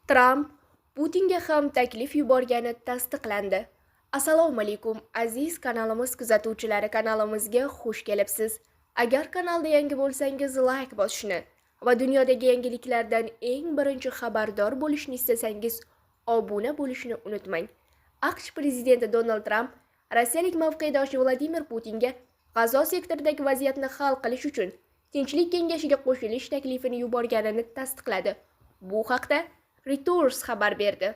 Tramp Putinga ham taklif yuborgani tasdiqlandi. Assalomu alaykum, aziz kanalimiz kuzatuvchilari, kanalimizga xush kelibsiz. Agar kanalda yangi bo'lsangiz, like bosishni va dunyodagi yangiliklardan eng birinchi xabardor bo'lishni istasangiz, obuna bo'lishni unutmang. AQSh prezidenti Donald Tramp rossiyalik mavqedoshi Vladimir Putinga G'azo sektoridagi vaziyatni hal qilish uchun Tinchlik kengashiga qo'shilish taklifini yuborganini tasdiqladi. Bu haqda Reuters xabar berdi.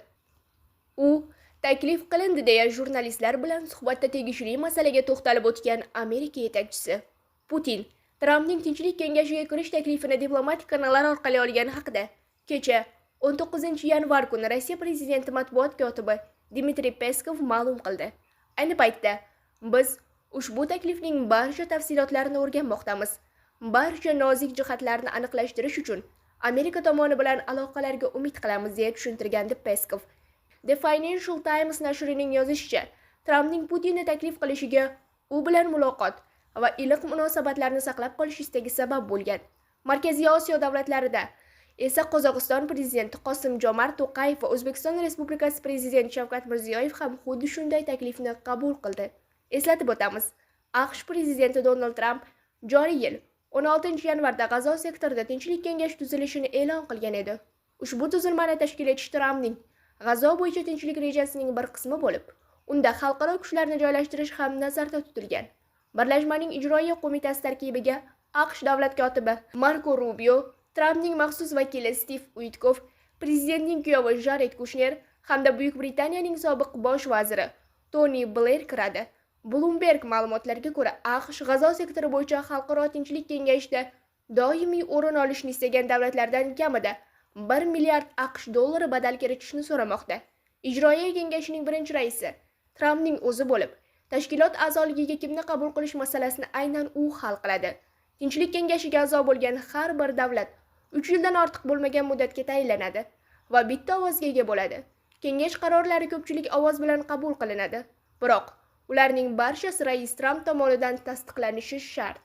U taklif qilindi deya jurnalistlar bilan suhbatda tegishli masalaga to'xtalib o'tgan Amerika yetakchisi Putin Trampning Tinchlik kengashiga kirish taklifini diplomatik kanallar orqali olgani haqida kecha 19 yanvar kuni Rossiya prezidenti matbuot kotibi Dmitriy Peskov ma'lum qildi. Ayni paytda biz ushbu taklifning barcha tafsilotlarini o'rganmoqdamiz. Barcha nozik jihatlarni aniqlashtirish uchun Amerika tomoni bilan aloqalarga umid qilamiz, deya tushuntirgandi Peskov. The Financial Times nashrining yozishicha, Trampning Putinni taklif qilishiga u bilan muloqot va iliq munosabatlarni saqlab qolish istagi sabab bo'lgan. Markaziy Osiyo davlatlarida esa Qozog'iston prezidenti Qosim Jomart To'qayev va O'zbekiston Respublikasi prezidenti Shavkat Mirziyoyev ham xuddi shunday taklifni qabul qildi. Eslatib o'tamiz, AQSh prezidenti Donald Tramp joriy yil 16 yanvarda G'azo sektorida Tinchlik kengashi tuzilishini e'lon qilgan edi. Ushbu tuzilmani tashkil etish Trampning G'azo bo'yicha tinchlik rejasining bir qismi bo'lib, unda xalqaro kuchlarni joylashtirish ham nazarda tutilgan. Birlashmaning ijroiya qo'mitasi tarkibiga AQSh davlat kotibi Marko Rubio, Trampning maxsus vakili Stiv Uitkov, prezidentning kuyovi Jared Kushner hamda Buyuk Britaniyaning sobiq bosh vaziri Toni Bler kiradi. Bloomberg ma'lumotlariga ko'ra, AQSh G'azo sektori bo'yicha xalqaro tinchlik kengashida doimiy o'rin olishni istagan davlatlardan kamida 1 milliard AQSh dollari badal kiritishni so'ramoqda. Ijroiya kengashining birinchi raisi Trampning o'zi bo'lib, tashkilot a'zoligiga kimni qabul qilish masalasini aynan u hal qiladi. Tinchlik kengashiga a'zo bo'lgan har bir davlat 3 yildan ortiq bo'lmagan muddatga tayinlanadi va bitta ovozga ega bo'ladi. Kengash qarorlari ko'pchilik ovoz bilan qabul qilinadi. Biroq ularning barchasi rais Tramp tomonidan tasdiqlanishi shart.